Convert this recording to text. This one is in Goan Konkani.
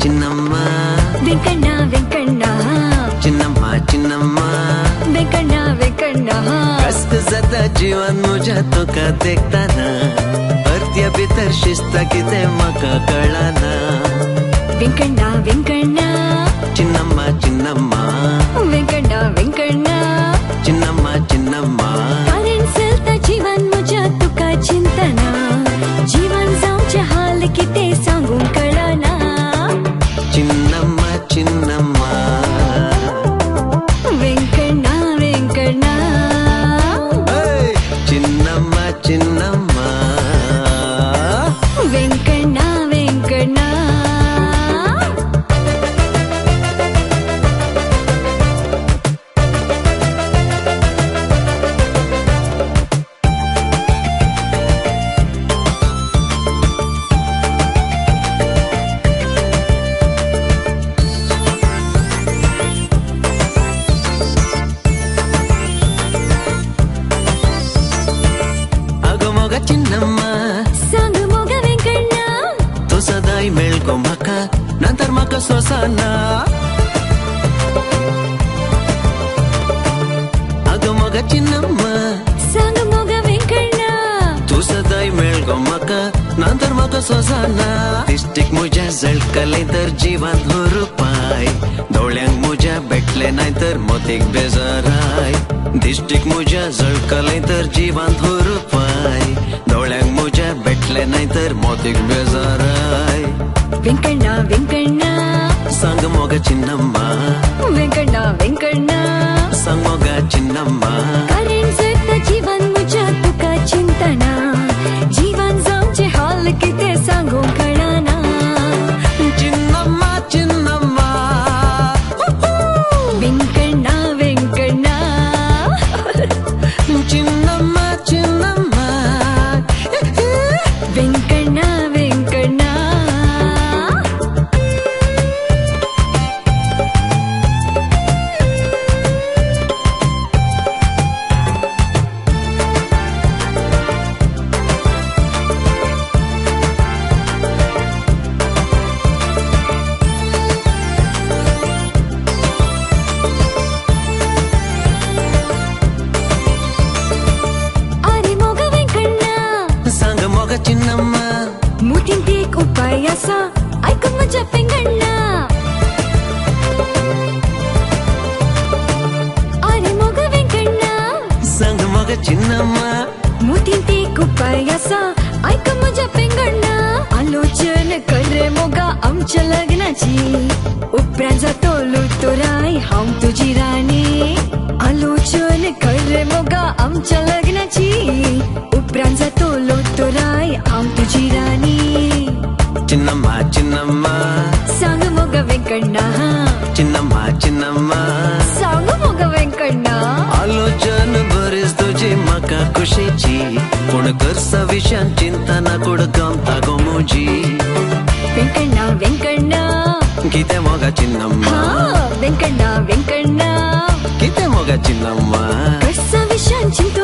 Chinnamma Venkanna Venkanna Chinnamma Chinnamma Venkanna Venkanna कष्ट जाता जीवन म्हज्या तुका देखतना अर्द्या भितर शिस्ता कितें म्हाका कळना वेंकण्णा वेंकण्णा चिन्नम्मा चिन्नम्मा वेंकण्णा वेंकण्णा चिन्नम्मा चिन्नम्मा कारण चलता जीवन म्हज्या तुका चिंतना जीवन जावचें हाल कितें सांगूंक कळना चिन्नम्मा चिन्नम्मा वेंकण्णा वेंकण्णा चिन्नम्मा चिन्नम्मा वेंकण्णा वेंकण्णा चिन्नम्मा सांग मोगा वेंकण्णा तूं सदांय मेळगो म्हाका नंतर म्हाका सोंसना अगो मोगा चिन्नम्मा सांग मोगा वेंकण्णा तूं सदांय मेळगो म्हाका नंतर म्हाका सोंसना दिश्टीक म्हज्या झळकलें तर जिवांत हुरपाय दोळ्यांक म्हज्या भेटलें नाय तर मोतीक बेजाराय दिश्टीक म्हज्या झळकलें तर जिवांत हुरपाय दोळ्यांक म्हज्या भेटलें नाय तर मोतीक बेजाराय वेंकण्णा वेंकण्णा सांग मोगा चिन्नम्मा वेंकण्णा वेंकण्णा सांग मोगा चिन्नम्मा कारण जगता जीवन म्हज्या तुका चिंतना जीवन जावचें हाल कितें सांगूंक कळना चिन्नम्मा चिन्नम्मा वेंकण्णा वेंकण्णा चिन्नम्मा चिन्नम्मा वेंकण्णा वेंकण्णा चिन्नम्मा मुतींत एक उपाय आसा आयकून म्हज्या वेंकण्णा आरे मोगा वेंकण्णा सांग मोगा चिन्नम्मा मुतींत एक उपाय आसा आयकून म्हज्या वेंकण्णा आलोचन कर रे मोगा आमच्या लग्नाची उपरांत जातलो तोराय हांव तुजी राणी आलोचन कर रे मोगा आमच्या लग्नाची उपरांत जातलो तोराय हांव तुजी राणी चिन्नम्मा चिन्नम्मा सांग मोगा वेंकण्णा चिन्नम्मा चिन्नम्मा सांग मोगा वेंकण्णा आलोचन बरीच तुजी म्हाका खुशीची पूण करसा विशयान चिंतना कूड गमता गो म्हजी वेंकण्णा वेंकण्णा कितें मोगा चिन्नम्मा वेंकण्णा वेंकण्णा कितें मोगा चिन्नम्मा करसा विशयान चिंतू